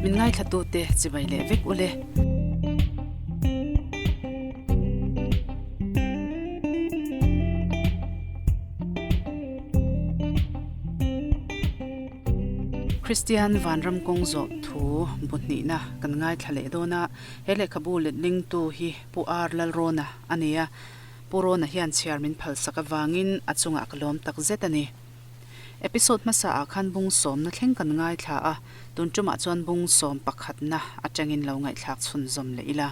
Min ngaithlatute chibai leh vek ule. Kristian Vanram kawng zawh thu bu hnihna kan ngaithla leh dawn a, he lehkhabu letlingtu hi Pu R Lalrawna a ni a, Pu Rawna hian chhiar min phalsak avangin a chungah ka lawm tak zet a ni. Episode hmasa ah khan bung sawmna thleng kan ngaithla a, tun tumah chuan bung sawm pakhatna atangin lo ngaihthlak chhunzawm leh ila.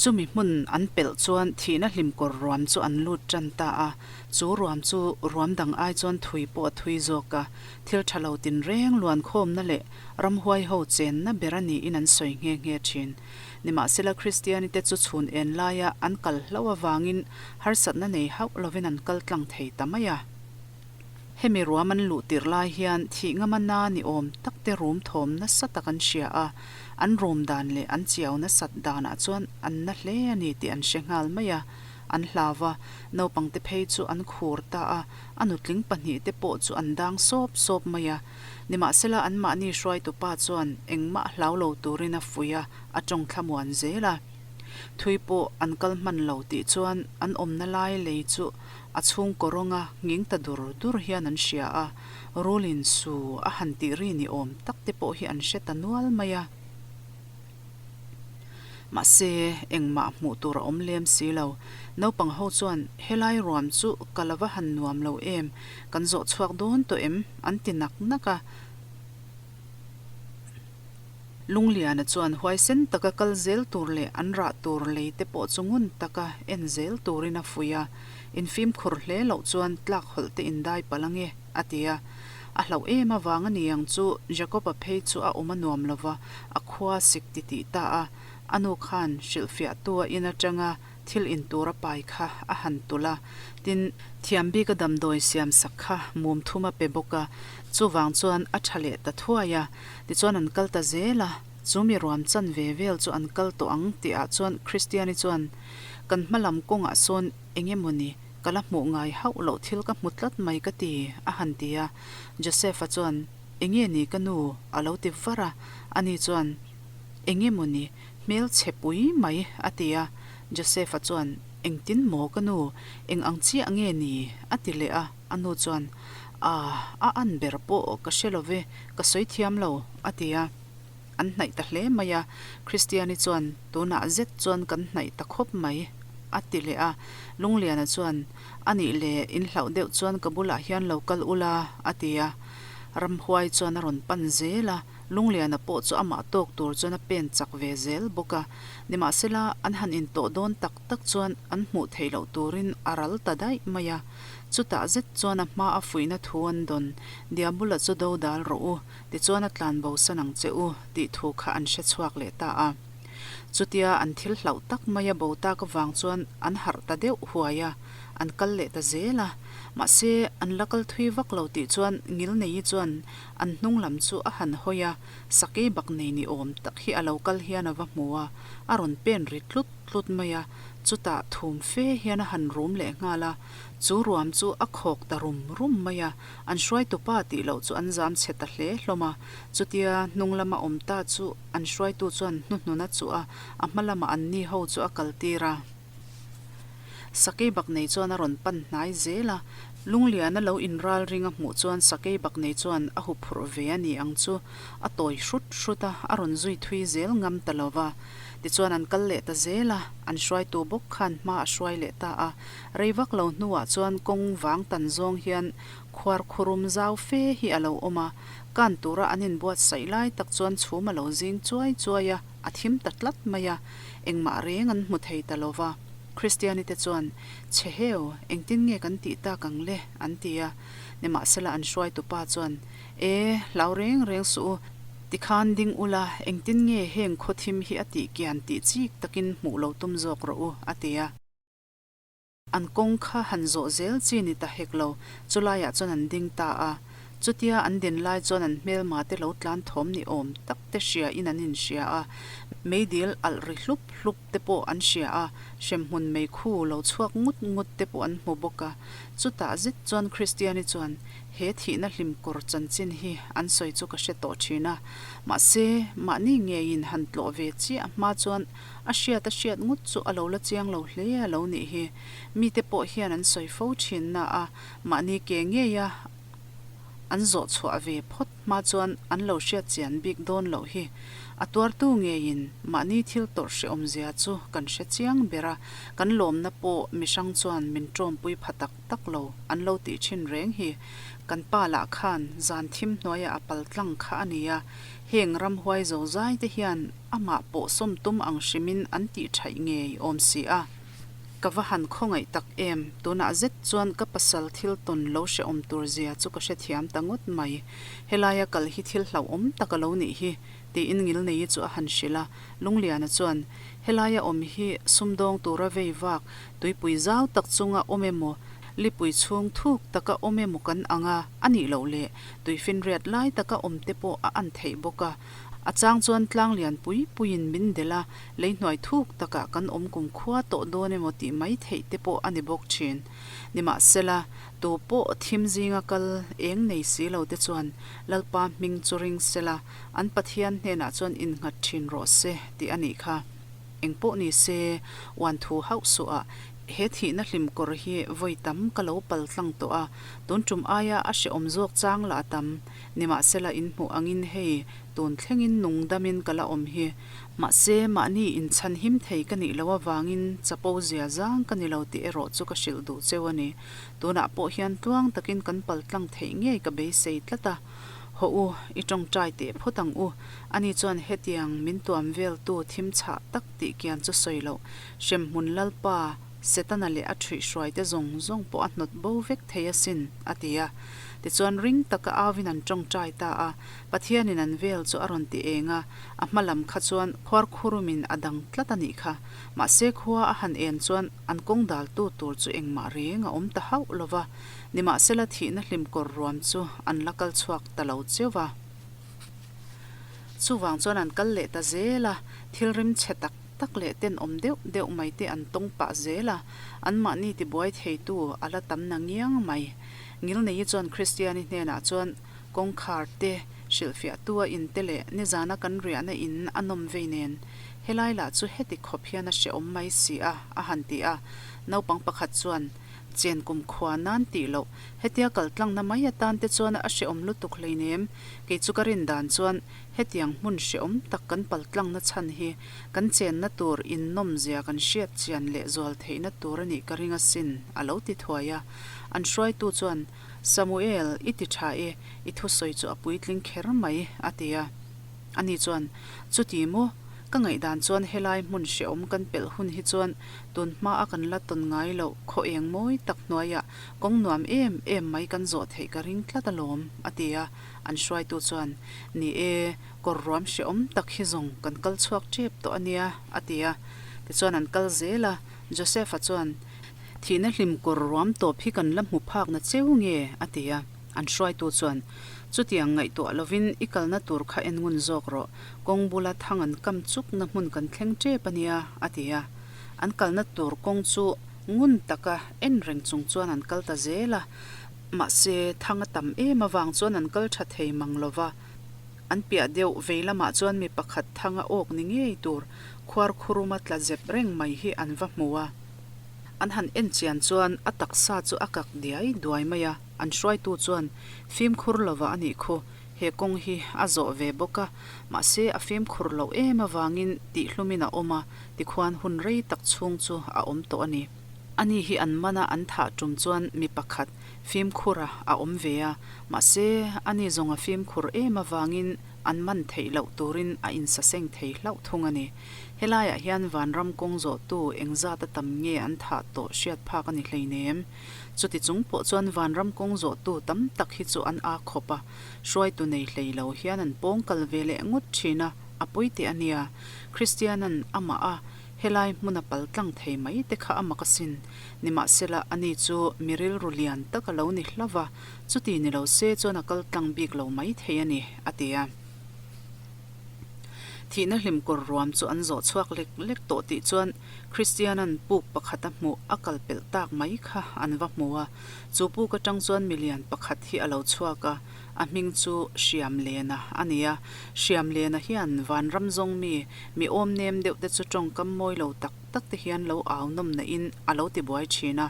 Chumi hmun an pelh chuan thihna hlim kawr ruam chu an lut tan ta a, chu ruam chu ruam dang ai chuan thui pawh a thui zawk a, thil tha lo tinreng luankhawmna leh ramhuai ho chenna ber a niin an sawi nghe nghe thin. Nimahsela Kristianite chu chhun en laia an kal hlauh avangin harsatna nei hauh lovin an kal tlang thei ta mai a. Hemi ruam an luh tirh lai hian thih ngama na ni awm tak te rum thawm nasa tak an hria a, an rum dan leh an chiau nasat danah chuan an na hle a ni tih an hre nghal mai a, an hlau a, naupangte phei chu an khur ta a, a nutling pahnihte pawh chu an dang sawp sawp mai a. Nimahsela anmahni hruaitupa chuan engmah hlau lo turin a fuih a, a tawng thlamuan zel a. Thui pawh an kal hman lo tih chuan an awmna lai lei chu a chhungkaw rawnga nghing ta dur dur hian an hria a, rulin su a han tih ri ni awm tak te pawh hi an hre ta nual mai a. Mahse, engmah hmuh tur a awm lem si lo. Naupang ho chuan, Helai ruam chu ka la va han nuam lo em, kan zawh chhuak dawn tawh em? an ti nak nak a. Lungliana chuan huaisen taka kal zel tur leh an rah tur lei te pawh chu ngun taka en zel turin a fuih a, Infimkhur hle loh chuan tlak hawlh te indai palh ange, a ti a. A hlauh em avang a ni ang chu Jacob-a phei chu a awm a nuam lo va, a khua sik ti tih ta a. A nu khan hrilhfiahtu a in atanga thil in tur a pai kha a han tulh a, tin, thiam bik a damdawi siam sak kha mum thum a pe bawk a, chuvang chuan a tha leh ta thuai a. Tichuan an kal ta zel a, chu mi ruam chan ve vel chu an kal tawh ang tihah chuan Kristiani chuan, Kan hma lam kawngah sawn eng emawni ka la hmuh ngai hauh loh thil ka hmu tlat mai ka ti, a han ti a. Joseph-a chuan, Enge ni ka nu? a lo ti var a. Ani chuan, Eng emawni hmel chhe pui mai, a ti a. Joseph-a chuan, Engtin maw ka nu? Eng ang chiah nge ni? a ti leh a. A nu chuan, Ah, a an ber pawh ka hre lo ve, ka sawi thiam lo, a ti a. An hnaih ta hle mai a, Kristiani chuan, Tunah zet chuan kan hnaih ta khawp mai, a ti leh a. Lungliana chuan, A nih leh, in hlauh deuh chuan ka bulah hian lo kal ula, a ti a. Ramhuai chuan a rawn pan zel a, Lungliana pawh chu amah tawk tur chuan a pen chak ve zel bawk a. Nimahsela, an han intawh dawn tak tak chuan an hmuh theih loh turin a ral ta daih mai a. Chutah zet chuan a hma a fuihna thu an dawn, Diabula chu do dal rawh u, tichuan a tlan bo san ang che u, tih thu kha an hre chhuak leh ta a. Chutia an thil hlauh tak mai a bo tak avang chuan an harh ta deuh huai a, an kal leh ta zel a. Mahse, an la kal thui vak lo tih chuan Ngilneii chuan an hnung lam chu a han hawi a, sakei bak nei ni awm tak hi a lo kal hian a va hmu a, a rawn pen ri tlut tlut mai a, chutah thum fe hian a han rum leh nghal a. Chu ruam chu a khawk ta rum rum mai a, an hruaitupa tih loh chu an zam chhe ta hle hlawm a. Chutia hnung lama awm ta chu an hruaitu chuan hnuhnun a chuh a, a hma lamah an ni ho chu a kaltir a. Sakei bak nei chuan a rawn pan hnai zel a, Lungliana lo inral ring a hmuh chuan sakei bak nei chuan a huphurh ve a ni ang chu a tawi hrut hrut a, a rawn zui thui zel ngam ta lo va. Tichuan an kal leh ta zel a, an hruaitu bawk khan hma a hruai leh ta a. Rei vak lo hnuah chuan kawng vang tan zawng hian khuar khurum zau fe hi a lo awm a, kan tura an inbuatsaih lai tak chuan chhum a lo zing chuai chuai a, a thim ta tlat mai a, engmah reng an hmu thei ta lo va. Kristianite chuan, Chhe heu, engtin nge kan tih tak ang le? an ti a. Nimahsela an hruaitupa chuan, E, hlau reng reng suh u, tikhan ding ula, engtin nge heng khaw thim hi a tih kian tih chik takin hmuh lo tum zawk rawh u, a ti a. An kawng kha han zawh zel chi ni ta hek lo, chulaiah chuan an ding ta a. Chutia an din lai chuan an hmelma te lo tlan thawm ni awm tak te hria in an inhria a, meidil alh ri hlup hlup te pawh an hria a, hremhmun meikhu lo chhuak ngut ngut te pawh an hmu bawk a. Chutah zet chuan Kristiani chuan he thihna hlim kawr chanchin hi an sawi chu ka hre tawh thin a, mahse mahni ngeiin han tlawh ve chiah hma chuan a hriat a hriat ngut chu a lo la chiang lo hle a lo nih hi. Mite pawh hian an sawi fo thin na a, mahni ke ngeia an zawh chhuah ve phawt hma chuan an lo hriat chian bik dawn loh hi. A tuartu ngeiin mahni thil tawrh hrehawmzia chu kan hre chiang ber a, kan lawmna pawh mihrang chuan min tawmpui pha tak tak lo an lo tih thin reng hi. Kan pa lah khan zan thim hnuaiah a pal tlang kha a ni a, heng ramhuai zozai te hian amah pawh sawm tum ang hrimin an tih thaih ngei awm si a. Ka va han khawngaih tak em, tunah zet chuan ka pasal thil tawn lo hrehawm tur zia chu ka hrethiam ta ngawt mai. Helaia kal hi thil hlauhawm tak a lo nih hi, tiin Ngilneii chu a han hrilh a. Lungliana chuan, Helaia awm hi sumdawng tura vei vak, tuipui zau tak chunga awm emaw, lipui chhung thuk taka awm emaw kan ang a, a nih loh leh tuifinriat lai taka awm te pawh a an theih bawk a. A chang chuan tlang lian pui puiin min delh a, lei hnuai thuk takah kan awm kum khua tawh dawn emaw tih mai theih te pawh a ni bawk thin. Nimahsela, tu pawh thim zinga kal eng nei si lo te chuan Lalpa hming chu ring sela, an Pathian hnenah chuan innghat thin rawh se tih a nih kha. Eng pawh ni se, uan thu hauh suhah he thihna hlim kawr hi vawi tam ka lo pal tlang tawh a, tun tum aia a hrehawm zawk chang lah a tam. Nimahsela inhmuh angin hei tun thlengin nung damin ka la awm hi. Mahse, mahni inchhan him thei ka nih loh avangin chapo zia zang ka ni lo tih erawh chu ka hrilh duh cheu a ni. Tunah pawh hian tluang takin kan paltlang theih ngei ka beisei tlat a. Hawh u, i tawngtai teh phawt ang u. Ani chuan hetiang min tuam veltu thim chhah tak tih kian chu sawi loh. Hremhmun Lalpa, Setana leh a ṭhuihhruaite zawng zawng pawh a hnawt bo vek thei asin, a ti a. Tichuan ring taka auin an tawngtai ta a, Pathianin an vel chu a rawn ti eng a, a hma lam kha chuan khuarkhurumin a dang tlat a nih kha. Mahse khua a han en chuan an kawng daltu tur chu engmah reng a awm ta hauh lo va, nimahsela thihna hlim kawr ruam chu an la kal chhuak ta lo cheu va. Chuvang chuan an kal leh ta zel a, thil rim chhe tak tak leh tenawm deuh deuh mai te an tawng pah zel a, anmahni tibuai theitu a la tam na ngiang mai. Ngilneii chuan Kristiani hnenah chuan kawngkhar te hrilhfiahtu a in te leh nizana kan riahna in a nawm vei nen helai lah chu heti khawp hian a hrehawm mai si a, a han ti a. Naupang pakhat chuan, Chen kum khua nan tih loh, hetia kal tlangna mai atan te chuan a hrehawm lutuk hleinem, kei chu ka rin dan chuan hetiang hmun hrehawm tak kan pal tlangna chhan hi kan chenna tur in nawmzia kan hriat chian leh zual theihna tur a nih ka ring asin, a lo ti thuai a. An hruaitu chuan, Samuel, i ti tha e, i thusawi chu a puitling kher mai, a ti a. Ani chuan, Chuti maw? Ka ngaihdan chuan helai hmun hrehawm kan pelh hun hi chuan tun hmaa kan la tawn ngai loh khaw eng mawi tak hnuaiah kawng nuam em em mai kan zawh theih ka ring tlat alawm, a ti a. An hruaitu chuan, Ni e, kawr ruam hrehawm tak hi zawng kan kal chhuak tep tawh a nia, a ti a. Tichuan an kal zel a, Joseph-a chuan, Thihna hlim kawr ruam tawp hi kan la hmu phakna cheu nge? a ti a. An hruaitu chuan, Chutiang ngaihtuah lovin i kalna tur kha en ngun zawk rawh, kawng bula thang an kam chukna hmun kan thleng tep a nia, a ti a. An kalna tur kawng chu ngun taka en reng chung chuan an kal ta zel a. Mahse, thang a tam em avang chuan an kal tha thei mang lo va. An piah deuh vei lamah chuan mi pakhat thang a awk ni ngei tur khuar khuruma tla zep reng mai hi an va hmu a. An han en chian chuan a taksa chu a kak diai duai mai a, an hruaitu chuan fimkhur lova a nih khu, he kawng hi a zawh ve bawk a, mahse a fimkhur loh em avangin tihhlumin a awm a, tikhuan hun rei tak chhung chu a awm tawh a ni. Ani hi an mana an thah tum chuan mi pakhat fimkhura a awm ve a, mahse ani zawng a fimkhur em avangin an man theih loh turin a insaseng thei hlauh thung a ni. Helaiah hian vanram kawng zawhtu engzat a tam nge an thah tawh hriat phak a ni hleinem. Chuti chung pawh chuan vanram kawng zawhtu tam tak hi chu an aa khawp a, hruaitu nei hlei lo hian an pawng kal ve leh ngawt thin a, a pawi teh a nia. Kristiana'n amah a. Helai hmuna pal tlang thei mai te kha a mak asin. Nimahsela, ani chu mi rilru lian tak a lo ni hlauh va, chuti ni lo se chuan a kal tlang bik lo mai thei a ni, a ti a. Thihna hlim kawr ruam chu an zawh chhuak lek lek tawh tih chuan Kristianan puk pakhat a hmuh a kal pelh tak mai kha an va hmu a. Chu puk atang chuan milian pakhat hi a lo chhuak a, a hming chu Hriamlena a ni a. Hriamlena hian vanram zawng mi, mi awm nem deuh te chu tawngkam mawi lo tak tak te hian lo au nawm na in a lo ti buai thin a.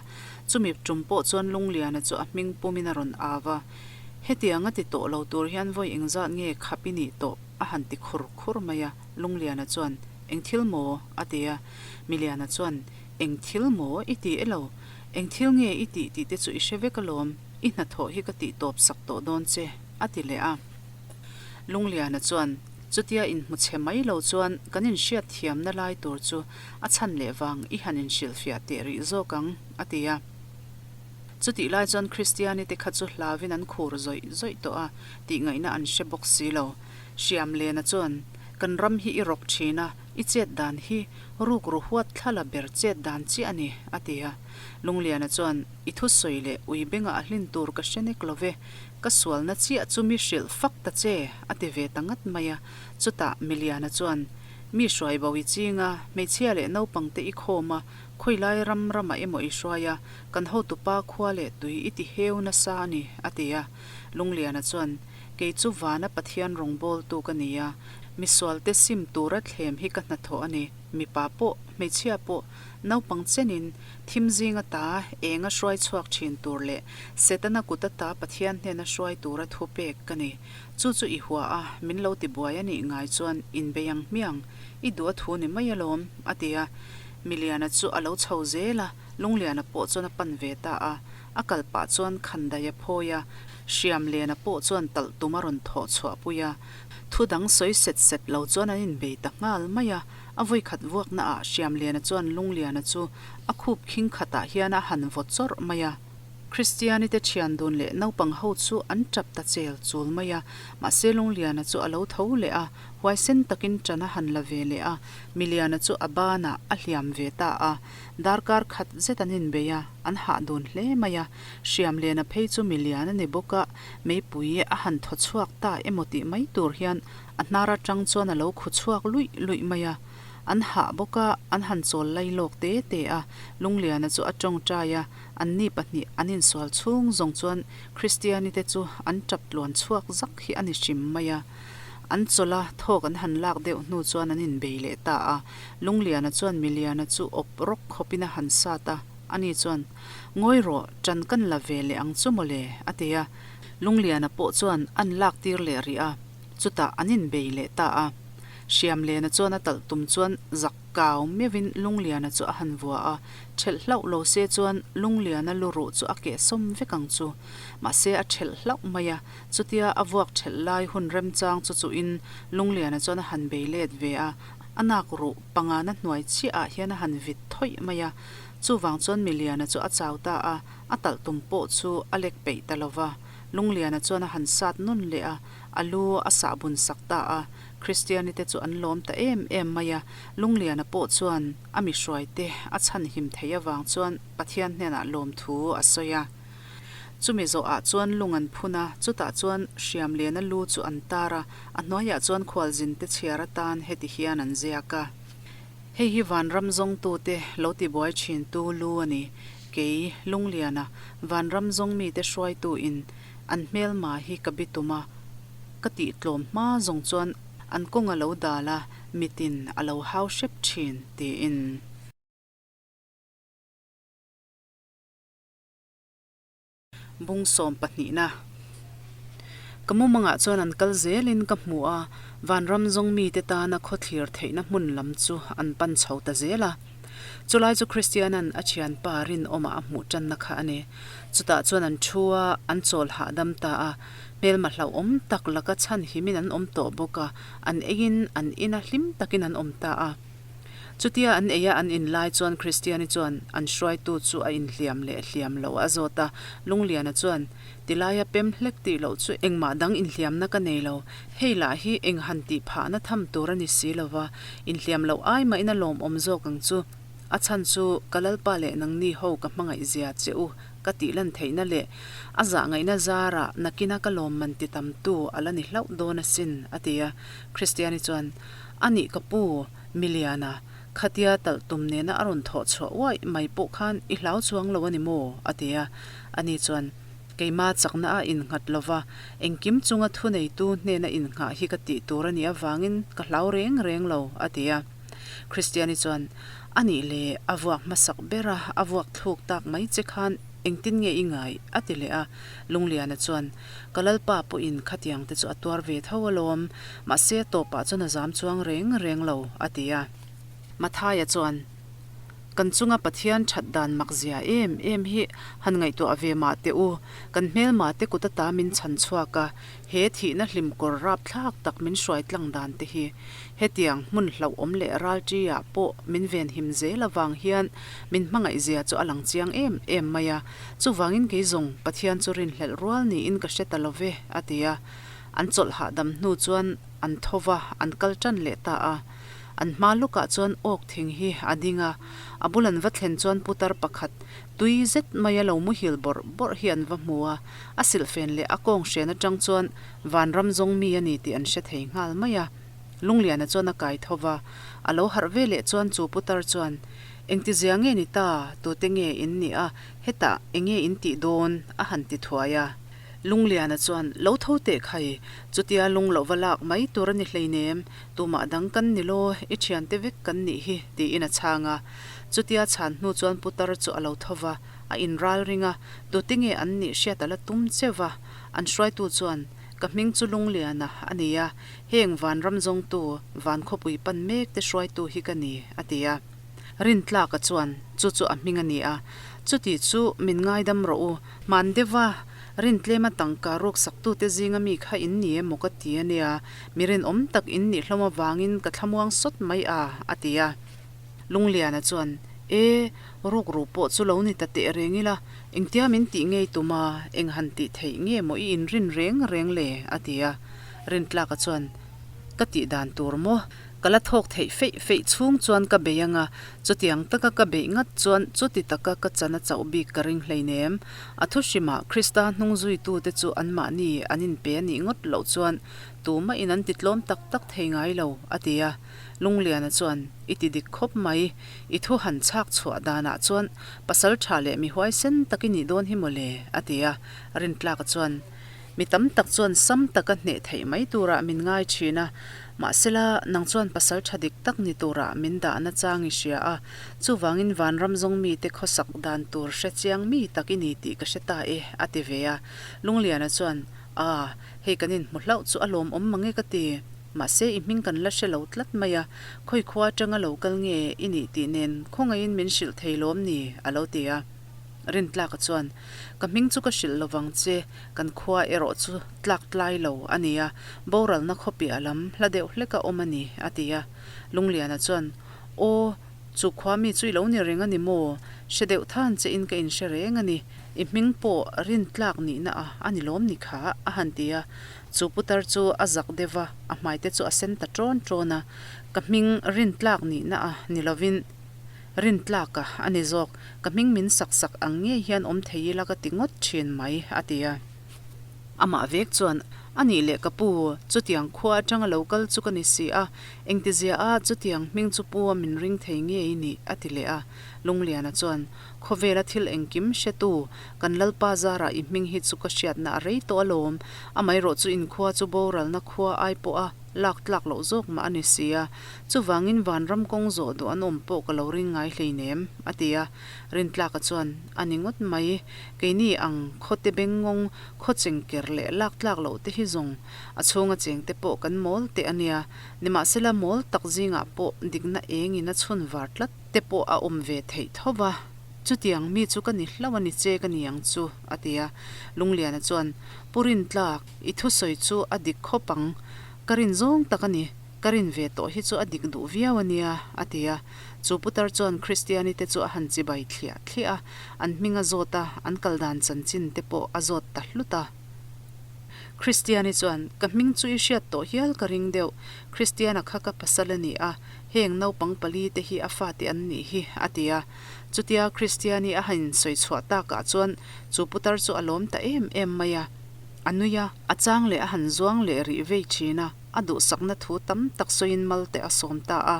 Chumi tum pawh chuan Lungliana chu a hming pumin a rawn au a. Hetiang a ti tawh lo tur hian vawi engzat nge khap i nih tawh? a han ti khur khur mai a. Lungliana chuan, Eng thil maw? a ti a. Miliana chuan, Eng thil maw i ti e lo? Eng thil nge i tih tih te chu i hre vek alawm, i hnathawh hi ka tih tawp sak tawh dawn che, a ti leh a. Lungliana chuan, Chutia inhmu chhe mai lo chuan kan inhriat thiamna lai tur chu a chhan leh vang i han inhrilhfiah teh rih zawk ang, a ti a. Chutih lai chuan Kristiani te kha chu hlauvin an khur zawih zawih tawh a, tih ngaihna an hre bawk si lo. Hriamlena chuan, Kan ram hi i rawk thin a, i chet dan hi rukru huat thlala ber chet dan chiah a ni, a ti a. Lungliana chuan, I thusawi leh ui bengah a hlin tur ka hre nek lo ve, ka sualna chiah chu mi hrilh fak ta che, a ti ve ta ngat mai a. Chutah Miliana chuan, Mi hruai bo i ching a, hmeichhia leh naupangte i khawm a, Khawilai ram ramah emaw i hruai a, kan hotupa khua leh tui i ti heu nasa a ni, a ti a. Lungliana chuan, Kei chu vana Pathian rawngbawltu ka ni a, misualte sim tura thlem hi ka hnathawh a ni. Mipa pawh, hmeichhia pawh, naupang chenin thim zing ata enga hruai chhuak thin tur leh Setana kut ata Pathian hnena hruai tura thu pek ka ni. Chu chu i hua a, min lo ti buai a nih ngai chuan inbei ang hmiang, i duh a thu ni mai alawm, a ti a. Miliana chu a lo chho zel a, Lungliana pawh chuan a pan ve ta a. A kal pah chuan Khandai a phawi a, Hriamliana pawh chuan talh tum a rawn thawh chhuah pui a. Thu dang sawi set set lo chuan an inbei ta nghal mai a. A vawikhat vuakna ah Hriamliana chuan Lungliana chu a khup khing khatah hian a han vaw chawrh mai a. Kristiani te thian dun leh naupang ho chu an tap ta chel chul mai a. Mahse Lungliana chu a lo tho leh a, huaisen takin ṭan a han la ve leh a. Miliana chu a banah a hliam ve ta a. Darkar khat zet an inbei a, an hah dun hle mai a. Hriamliana phei chu milian a ni bawk a, meipui a han thaw chhuak ta emaw tih mai tur hian a hnar atang chuan a lo khu chhuak luih luih mai a. An hah bawk a, an han chawl lai lawk te te a. Lungliana chu a tawngtai a, anni pahnih an insual chhung zawng chuan Kristiani te chu an tap tluan chhuak zak hi a ni hrim mai a. An chawlh a, thawk an han lak deuh hnu chuan an inbei leh ta a. Lungliana chuan Miliana chu awp rawk khawpin a han sat a, ani chuan, Ngawi rawh, ṭan kan la ve leh ang chu mawle, a ti a. Lungliana pawh chuan an lak tir leh rih a, chutah an inbei leh ta a. Hriamlena chuan a talh tum chuan zak kau meuhin Lungliana chu a han vua a, ṭhelh hlauh lo se chuan Lungliana lu ruh chu a kehsawm vek ang chu. Mahse a ṭhelh hlauh mai a, Chutia a vuak ṭhelh lai hun remchang chu chuhin Lungliana chuan a han bei let ve a, a nak ruh pangana hnuai chiah ah hian a han vit thawih mai a. Chuvang chuan Miliana chu a chau ta a, a talh tum pawh chu a lek peih ta lo va. Lungliana chuan a han sat nawn leh a, a lu a sah bun sak ta a. Kristiani te chu an lawm ta em em mai a, Lungliana pawh chuan a mi hruaite a chhanhim theih avang chuan Pathian hnenah lawmthu a sawi a. Chumi zawhah chuan lung an phun a, chutah chuan hriam liana lu chu an tar a, a hnuaiah chuan khualzinte chhiar atan heti hian an ziak a. Hei hi vanram zawngtute lo tibuai thintu lu a ni. Kei, Lungliana, vanram zawng mite hruaituin an hmelma hi ka bitum a, ka tihtlawm hma zawng chuan an kawng a lo dal a, mitin a lo hau hrep thin, tiin. Bung sawm pahnihna. Ka mumangah chuan an kal zelin ka hmu a, vanram zawng mite tana khawthlir theihna hmun lam chu an pan chho ta zel a. Chulai chu Kristiana'n a thianpa rinawma a hmuh tanna kha a ni. Chutah chuan an thu a, an chawl hahdam ta a. Hmelma hlauhawm tak laka chhan himin an awm tawh bawk a, an eiin an ina hlim takin an awm ta a. Chutia an eia an in lai chuan Kristiani chuan an hruaitu chu a inhliam leh hliam loh a zawt a. Lungliana chuan, Tilaia pem hlek tih loh chu engmah dang inhliamna ka nei lo. Hei lah hi eng han tih phahna tham tur a ni si lo va, inhliam loh ai mahin a lawmawm zawk ang chu. A chhan chu ka Lalpa leh nangni ho ka hmangaih zia che u ka tih lan theihna leh a zah ngaihna zarah nakina ka lawmman ti tamtu a la ni hlauh dawn asin, a ti a. Kristiani chuan, A nih ka pu, Miliana, khatia talh tum nena a rawn thawh chhuah uaih mai pawh khan i hlau chuang lo a ni maw? a ti a. Ani chuan, Keima chakna a innghat lo va, engkim chunga thuneitu hnena innghah hi ka tih tur a nih avangin ka hlau reng reng lo, a ti a. Kristiani chuan, A nih leh, a vuak hmasak ber a, a vuak thluk tak mai che khan engtin nge i ngaih? a ti leh a. Lungliana chuan, Ka Lalpa pawhin khatiang te chu a tuar ve tho alawm, mahse a tawpah chuan a zam chuang reng reng lo, a ti a. Mathaia chuan, Kan chunga Pathian that dan mak zia em em hi han ngaihtuah ve mah teh u, kan hmelma te kut ata min chhan chhuak a, he thihna hlim kawr rapthlak tak min hruai tlang dan te hi hetiang hmun hlauhawm leh ralṭi ah pawh min venhim zel avang hian min hmangaih zia chu a lang chiang em em mai a, chuvangin kei zawng Pathian chu rinhlelh rual niin ka hre ta lo ve, a ti a. An chawlh hahdam hnu chuan an tho va, an kal ṭan leh ta a. An hma lukah chuan awk thing hi a ding a, a bul an va thlen chuan putar pakhat tui zet maia lo muhil bawrh bawrh hi an va hmu a, a silhfen leh a kawng hren atang chuan vanram zawng mi a ni tih an hre thei nghal mai a. Lungliana chuan a kai tho va, a lo harh ve leh chuan chu putar chuan, Engtizia nge ni ta, tute nge in nih a, hetah enge in tih dawn? a han ti thuai a. Lungliana chuan, Lo tho teh khai, chutia lung loh va lak mai tur a ni hleinem, tumah dang kan ni law, i thiante vek kan nih hi, tiin a chhang a. Chutia chhan hnu chuan putar chu a lo tho va, a inral ring a, tute nge an nih hriat a la tum cheu va. An hruaitu chuan, Ka hming chu Lungliana a ni a, heng vanram zawngtu, van khawpui pan mek te hruaitu hi ka ni, a ti a. Rintlaka chuan, Chu chu a hming a ni a, chuti chu min ngaidam rawh u, Hman deuha rintlema tangka ruksaktute zinga mi kha in ni emaw ka ti a nia, mi rinawm tak in nih hlawm avangin ka thlamuang sawt mai a, a ti a. Lungliana chuan, E, rukru pawh chu lo ni ta teh reng ila, engtia min tih ngei tum a, eng han tih theih nge maw i inrin reng reng le? a ti a. Rintlaka chuan, Ka tih dan tur maw? Ka la thawk theih feih feih chhung chuan ka bei anga, chutiang taka ka beih ngat chuan chuti taka ka chan a chauh bik ka ring hleinem. A thu hrimah Krista hnung zuitute chu anmahni an inpe a nih ngawt loh chuan tumahin an ti tlawm tak tak thei ngai lo, a ti a. Lungliana chuan, I ti dik khawp mai, i thu han chhak chhuah danah chuan pasal tha leh mi huaisen tak i nih dawn hi mawle, a ti a. Rintlaka chuan, Mi tam tak chuan sam taka hneh theih mai turah min ngai thin a, mahsela nang chuan pasal tha dik tak ni turah min dahna chang i hria a, chuvangin vanram zawng mite khawsak dan tur hre chiang mi tak i ni tih ka hre ta e, a ti ve a. Lungliana chuan, Aa, hei kan inhmu hlauh chu a lawmawm mang e ka ti. Mahse i hming kan la hre lo tlat mai a, khawi khua atanga lo kal nge i nih tih nen khawngaihin min hrilh thei lawm ni? a lo ti a. Rintlaka chuan, Ka hming chu ka hrilh lovang che, kan khua erawh chu tlak tlai lo a ni a, boralna khawpiah lam hla deuh hleka awm a ni, a ti a. Lungliana chuan, Aw, chu khua mi chu i lo ni reng a ni maw? Hre deuh than che in ka inhre reng a ni, i hming pawh rintlak nihna a a ni lawm ni kha, a han ti a. Chu putar chu a zak deuh va, a hmaite chu a sen ta ṭawn ṭawn a, Ka hming rintlak nihna a ni lovin, Rintlak a a ni zawk. Ka hming min sak sak ang ngei hian awm thei ila ka ti ngawt thin mai, a ti a. Amah vek chuan, A nih leh ka pu, chutiang khua atanga lo kal chu ka ni si a, engtizia a chutiang hming chu pu a min ring thei ngei ni, a ti leh a. Lungliana chuan, Khawvela thil engkim hretu, kan Lalpa zarah i hming hi chu ka hriatna a rei tawh alawm, amaherawh chu inkhua chu boralna khua ai pawha lak tlak loh zawk mah a ni si a, Chuvangin vanram kawng zawh duh an awm pawh ka lo ring ngai hleinem, a ti a. Rintlaka chuan, A ni ngawt mai, keini ang khawte bengngawng, khaw chengker leh lak tlak loh te hi zawng a chhunga chengte pawh kan mawl teh a nia. Nimahsela mawl tak zingah pawh dikna engin a chhun var tlat te pawh a awm ve theih tho va. Chutiang mi chu ka ni hlauh a ni che ka ni ang chu, a ti a. Lungliana chuan, Pu Rintlak, i thusawi chu a dik khawp ang, ka rin zawng tak a ni. Ka rin ve tawh hi chu a dik duh viau a nia, a ti a. Chu putar chuan Kristiani te chu a han chibai thliah thliah a, an hming a zawt a, an kal dan chanchin te pawh a zawt ta hlut a. Kristiani chuan, Ka hming chu i hriat tawh hial ka ring deuh, Kristiana kha ka pasal a ni a, heng naupang pali te hi a fate an nih hi, a ti a. Chutia Kristiani a han sawi chhuah takah chuan chu putar chu a lawm ta em em mai a. A nui a, a chang leh a han zuang leh rih vei thin a, a duhsakna thu tam tak sawiin mal te a sawm ta a.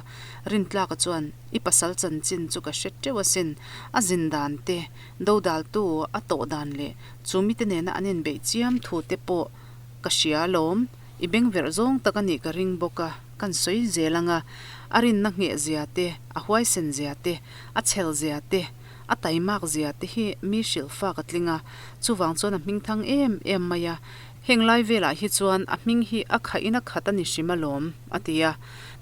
Rintlaka chuan, I pasal chanchin chu ka hre teuh asin, a zin dan te, dodaltu a tawh dan leh chu mite nena an inbeih chiam thu te pawh ka hria alawm, i bengverh zawng tak a nih ka ring bawk a. Kan sawi zel ang a, a rinna ngheh zia te, a huaisen zia te, a chhel zia te, a taimak zia te hi mi hrilh fak a tling a, chuvang chuan a hming thang em em mai a, heng lai velah hi chuan a hming hi a khaih in a khat a ni hrim alawm, a ti a.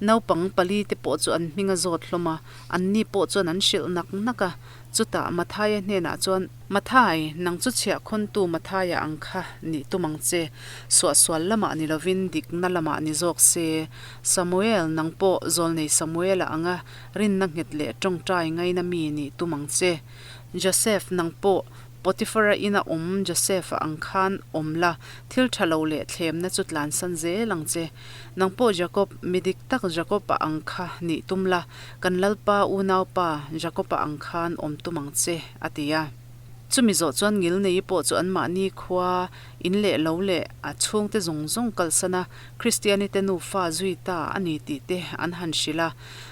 Naupang pali te pawh chu an hming a zawt hlawm a, anni pawh chuan an hrilh nak nak a, Chutah Mathaia hnenah chuan, Mathai, nang chu chhiahkhawntu Mathaia ang kha nih tum ang che. Suahsual lamah ni lovin dikna lamah ni zawk se. Samuel, nang pawh zawlnei Samuela anga rinna nghet leh tawngtai ngaina mi nih tum ang che. Joseph, nang pawh Potiphara ina awm Joseph-a ang khan awm la, thil tha lo leh thlemna chu tlansan zel ang che. Nang pawh Jacob, mi dik tak Jacob-a ang kha nih tum la, Kan Lalpa unaupa Jacob-a ang khan awm tum ang che, a ti a. Chumi zawh chuan Ngilneii pawh chu anmahni khua in leh lo leh a chhungte zawng zawng kalsan a, Kristianite nufa zui ta a ni tih te an han hrilh a.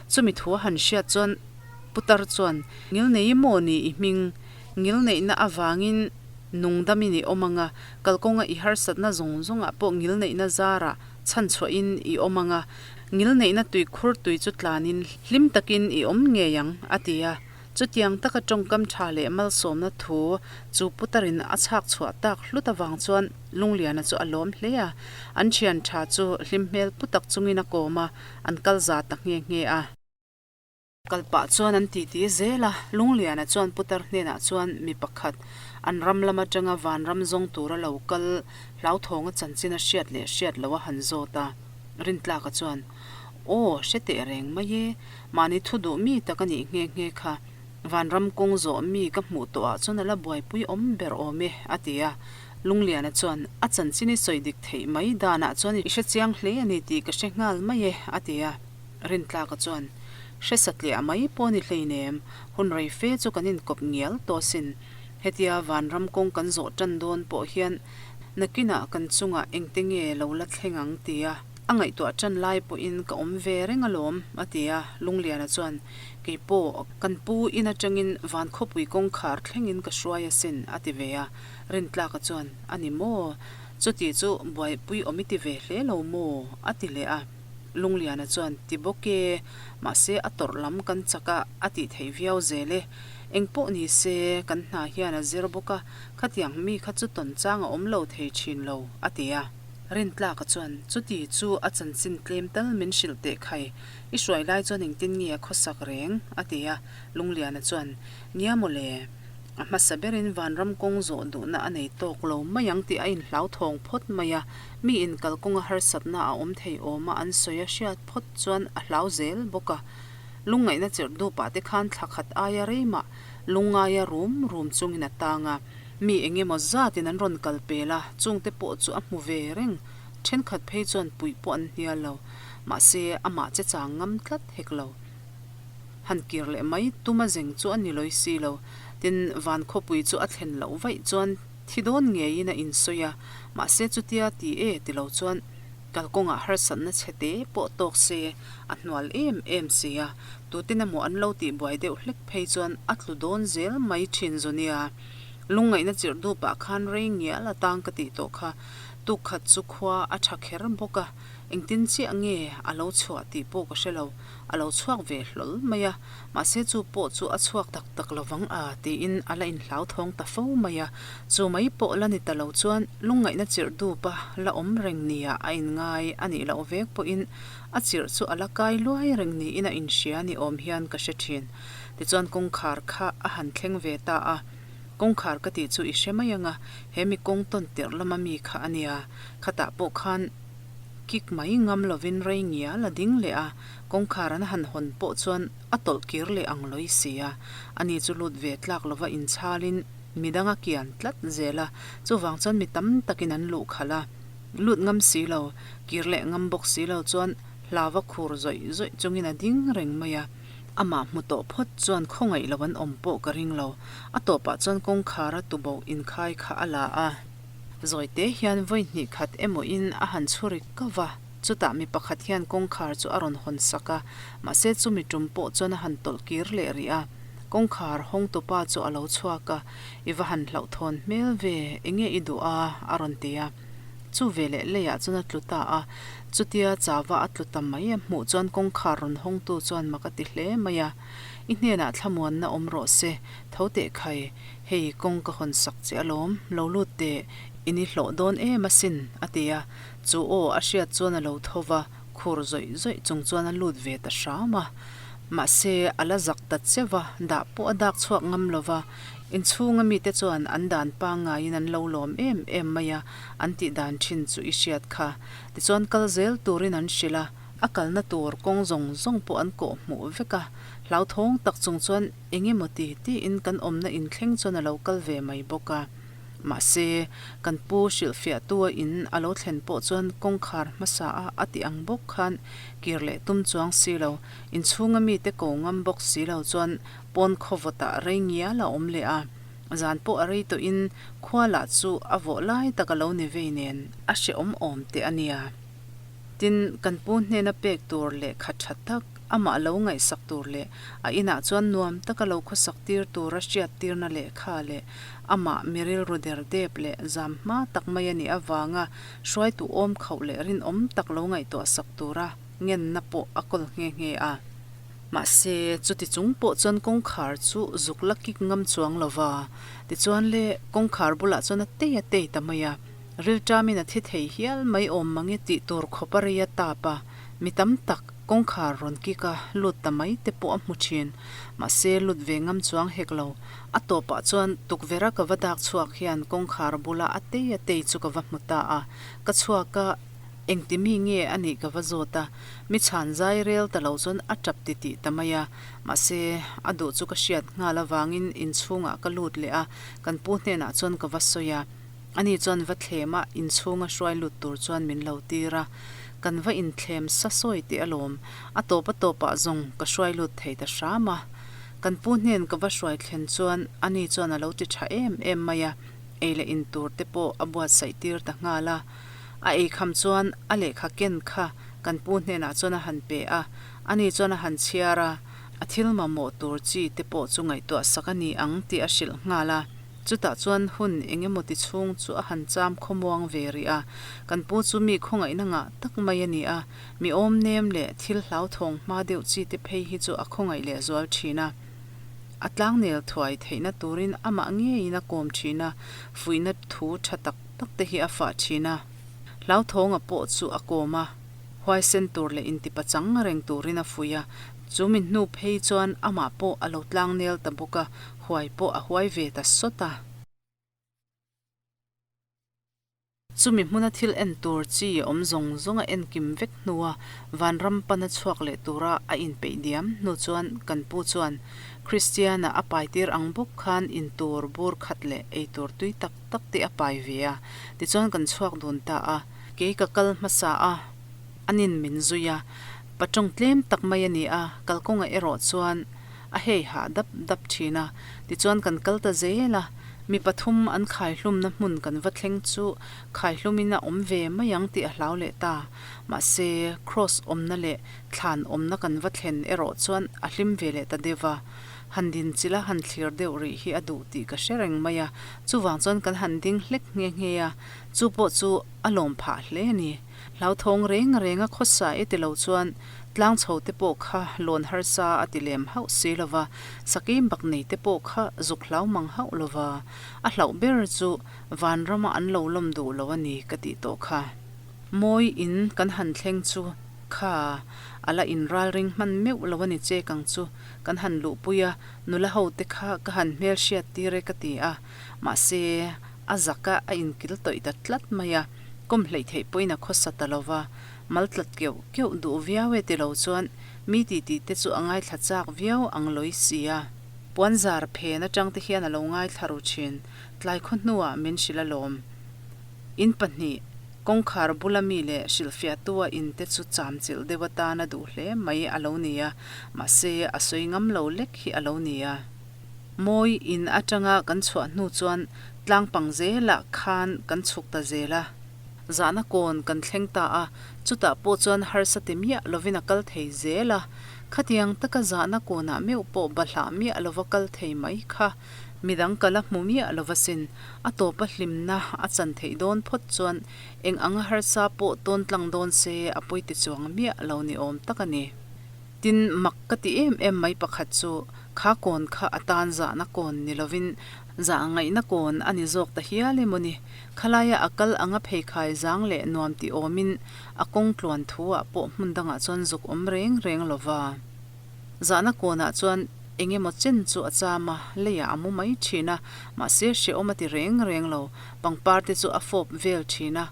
Chumi thu a han hriat chuan Putar chuan, Ngilneii maw ni i hming? Ngilneihna avangin nungdamin i awm ang a, kalkawnga i harsatna zawng zawngah pawh ngilneihna zarah chhanchhuahin i awm ang a, ngilneihna tuikhur tui chu tlanin hlim takin i awm ngei ang, a ti a. Chutiang taka tawngkam tha leh malsawmna thu chu Putarin a chhak chhuah tak hlut avang chuan Lungliana chu a lawm hle a, an thian tha chu hlim hmel pu tak chungin a kawm a, an kal za ta nghe nghe a. Kal pah chuan an titi zel a, Lungliana chuan putar hnenah chuan mi pakhat an ram lam atanga vanram zawng tura lo kal hlauthawnga chanchin a hriat leh hriat loh a han zawt a. Rintlaka chuan, Aw, hre teh reng mai e, mahni thu duh mi tak a nih nghe nghe kha, vanram kawng zawh mi ka hmuh tawhah chuan a la buaipui awm ber awm e, a ti a. Lungliana chuan, A chanchin i sawi dik theih mai danah chuan i hre chiang hle a ni tih ka hre nghal mai e, a ti a. Rintlaka chuan, Hre satliah mai pawh ni hleinem, hun rei fe chu kan inkawp ngial tawh asin. Hetia vanram kawng kan zawh tan dawn pawh hian nakinah kan chungah engte nge lo la thleng ang tia a ngaihtuah tan lai pawhin ka awm ve reng alawm, a ti a. Lungliana chuan, Kei pawh kan pu in atangin van khawpui kawngkhar thlengin ka hruai asin, a ti ve a. Rintlaka chuan, A ni maw? Chuti chu buaipui awm i ti ve hle lo maw? a ti leh a. Lungliana chuan, Ti bawk e, mahse a tawrh lam kan chak a, a tih theih viau zel e. Eng pawh ni se, kan hna hian a zir bawk a, khatiang mi kha chu tawn chang a awm lo thei thin lo, a ti a. Rintlaka chuan, Chuti chu a chanchin tlem tal min hrilh teh khai, i hruai lai chuan engtin nge a khawsak reng? a ti a. Lungliana chuan, Nia mawle, a hmasa berin vanram kawng zawh duhna a nei tawk lo mai ang tih a inhlauthawng phawt mai a, Mi in kalkawnga harsatna a awm thei awm a an sawi a hriat phawt chuan a hlau zel bawk a. Lungngaihna chirh dupah te khan thla khat aia rei mah lungngaia rum rum chungin a tang a. Mi eng emaw zatin an rawn kal pel a, chungte pawh chu a hmu ve reng. Thenkhat phei chuan puih pawh an hnial lo. Mahse, amah che chang ngam tlat hek lo. Han kir leh mai tum a zeng chu a ni lawi si lo. Tin, van khawpui chu a thlen loh vaih chuan Thi dawn ngeiin a insawi a, mahse chutia ti e ti lo chuan kalkawngah harsatna chhe te pawh tawk se a hnual em em si a, tuten emaw an lo tihbuai deuh hlek phei chuan a tlu dawn zel mai thin zu nia. Lungngaihna chirh dupah khan rei ngial a tang ka tih tawh kha tuk khat chu khua a tha kher bawk a, engtin chiah nge a lo chhuah tih pawh ka hre lo, a lo chhuak ve hlawl mai a. Mahse chu pawh chu a chhuak tak tak lo vang a tiin a la inhlauthawng ta fo mai a. Chu mai pawh la ni ta lo chuan lungngaihna chirh dupa la awm reng nia a inngai a nih loh vek pawhin a chirh chu a la kai luai reng niin a inhria ni awm hian ka hre thin. Tichuan kawngkhar kha a han thleng ve ta a. Kawngkhar ka tih chu i hre mai ang a, he mi kawng tawn tirh lama mi kha a nia. Khatah pawh khan. Kik mai ngam lovin rei ngial a ding leh a, kawngkhar an han hawn pawh chuan a tawlh kir leh ang lawi si a. Ani chu lut ve tlak lova inchhalin midang a kian tlat zel a, chuvang chuan mi tam takin an luh khalh a. Lut ngam si lo, kir leh ngam bawk si lo chuan hlava khur zawih zawih chungin a ding reng mai a. Amah hmu tawh phawt chuan khawngaih lo an awm pawh ka ring lo. A tawpah chuan kawngkhar a tuboh inkhai kha a la a. Zawi te hian vawi hnih khat emaw in a han chhu rik kau va, chutah mi pakhat hian kawngkhar chu a rawn hawn sak a, mahse chumi tum pawh chuan a han tawlh kir leh rih a. Kawngkhar hawngtupa chu a lo chhuak a, I va han hlauhthawn hmel ve, enge i duh a? a rawn ti a. Chu veleh leiah chuan a tlu ta a, chutia chava a tlu ta mai a hmuh chuan kawngkhar rawn hawngtu chuan mak a ti hle mai a, I hnenah thlamuanna awm rawh se, tho teh khai, Hei kawng ka hawn sak che alawm, lo lut teh, i ni hlawh dawn em asin, a ti a. Chu aw a hriat chuan a lo tho va, khur zawih zawih chung chuan a lut ve ta hram a. Mahse, a la zak ta che va, dah pawh a dak chhuak ngam lo va. Inchhunga mite chuan an dan pangngaiin an lo lawm em em mai a, an tih dan thin chu i hriat kha. Tichuan kal zel turin an hrilh a, a kalna tur kawng zawng zawng pawh an kawh hmuh vek a. Hlauthawng tak chung chuan Eng emaw ti tiin kan awmna inthleng chuan a lo kal ve mai bawk a. Mahse, kan pu hrilhfiahtua in a lo thlen pawh chuan kawngkhar hmasa a a ti ang bawk khan kir leh tum chuang si lo, inchhunga mite ko ngam bawk si lo chuan pawn khaw vawtah rei ngial a awm leh a. Zan pawh a rei tawhin khua lah chu a vawh lai tak a lo ni vei nen a hrehawm awm teh a nia. Tin, kan pu hnena pek tur lehkha tha tak, amah lo ngaihsak tur leh a inah chuan nuam taka lo khawsak tir tura hriattirna lehkha leh amah mi rilru der dep leh zam hma tak mai a nih avanga hruaitu awm khauh leh rinawm tak lo ngaihtuahsak tura ngenna pawh a kawl nghe nghe a. Mahse, chuti chung pawh chuan kawngkhar chu zuk la kik ngam chuang lo va, tichuan le kawngkhar bulah chuan a tei a tei ta mai a. Rilṭamin a thi thei hial mai awm mange tih tur khawp a rei a tap a, mi tam tak kawngkhar rawn kik a lut ta mai te pawh a hmu ṭhin. Mahse, lut ve ngam chuang hek lo. A tawpah chuan tukverh a ka va dak chhuak hian kawngkhar bula a tei a tei chu ka va hmu ta a, ka chhuak a, engti mi nge a nih ka va zawt a, mi chhan zai rel ta lo chuan a ṭap ti tih ta mai a. Mahse, a duh chu ka hriat nghal avangin inchhungah ka lut leh a, kan pu hnenah chuan ka va sawi a. Ani chuan va thlem a, inchhunga hruai lut tur chuan min lo tir a. Kan va inthlem sa sawi teh alawm, a tawp a tawpah zawng ka hruai lut thei ta hram a. Kan pu hnen ka va hruai thlen chuan ani chuan a lo ti tha em em mai a, ei leh in tur te pawh a buatsaih tir ta nghal a. A ei kham chuan a lehkha ken kha kan pu hnenah chuan a han pe a, ani chuan a han chhiar a, a thil mamawh tur chi te pawh chu ngaihtuah sak a ni ang tih a hrilh nghal a. Chutah chuan hun eng emaw ti chhung chu a han cham khawmuang ve rih a, kan pu chu mi khawngaihna ngah tak mai a ni a, mi awm nem leh thil hlauthawng hma deuh chi te phei hi chu a khawngaih leh zual thin a. A tlangnel thuai theihna turin amah ngeiin a kawm thin a, fuihna thu tha tak tak te hi a fah thin a. Hlauthawnga pawh chu a kawm a, huaisen tur leh intipachang reng turin a fuih a, chu mi hnu phei chuan amah pawh a lo tlangnel ta bawk a, Huai pawh a huai ve ta sawt a. Chumi hmuna thil en tur chi awm zawng zawng a enkim vek hnua vanram pana chhuak leh tura a inpeih diam hnu chuan kan pu chuan Kristiana a paitir ang bawk khan intur bur khat leh eitur tui tak tak te a pai ve a, tichuan kan chhuak dun ta a. Kei ka kal hmasa a, anin min zui a, patawng tlem tak mai a ni a, kalkawngah erawh chuan A hei hah dap dap thin a, tichuan kan kal ta zel a, mi pathum an khaihlumna hmun kan va thleng chu khaihlumin a awm ve mai ang tih a hlau leh ta. Mahse, Kraws awmna leh thlan awmna kan va thlen erawh chuan a hlim ve leh ta deuh va. Han din chilh a han thlir deuh rih hi a duh tih ka hre reng mai a, chuvang chuan kan han ding hlek nghe nghe a, chu pawh chu a lawm phah hle a ni. Hlauthawng reng reng a khawsa e ti lo chuan tlang chho te pawh kha lawn harsa a ti lem hauh si lo va, sakei bak nei te pawh kha zuk hlau mang hauh lo va, a hlauh ber chu vanrama an lo lawm duh lo a ni ka tih tawh kha. Mawi in kan han thleng chu kha a la inral ring hman meuh lo a ni chek ang chu kan han luhpui a, nula ho te kha ka han hmelhriat tir e ka ti a, mahse a zaka a inkil tawih ta tlat mai a. Kawm hleih theih pawhin a khawsa ta lo va, mal tlat keuh keuh duh viau e ti lo chuan mi titi te chu a ngaithla chak viau ang lawi si a. Puanzar phen atang te hian a lo ngaithla ru thin, tlai khaw hnuah min hrilh alawm. In pahnih, kawngkhar bula mi leh hrilhfiahtua in te chu cham chilh deuh atan a duh hle mai a lo ni a, mahse a sawi ngam lo lek hi a lo ni a. Mawi in atanga kan chhuah hnu chuan tlang pang zelah khan kan chhuk ta zel a. Zahna kawn kan thleng ta a, chutah pawh chuan harsa ti miah lovin a kal thei zel a. Khatiang taka zahna kawnah meuh pawh bahlah miah lova kal thei mai kha midang ka la hmu miah lova sin. A tawpa hlimna a chan theih dawn phawt chuan eng anga harsa pawh tawn tlang dawn se a pawi ti chuang miah lo ni awm tak a ni. Tin, mak ka ti em em mai pakhat chu kha kawn kha a tan zahna kawn ni lovin zah ngaihna kawn a ni zawk ta hial emaw ni. Khalaia a kal anga pheikhai zang leh nuam ti awmin a kawng tluan thu ah pawh hmun dangah chuan zuk awm reng reng lo va. Zahna kawnah chuan eng emaw chen chu a cham a, leiah a mu mai thin a, mahse hrehawm a ti reng reng lo. Pangpar te chu a fawp vel thin a,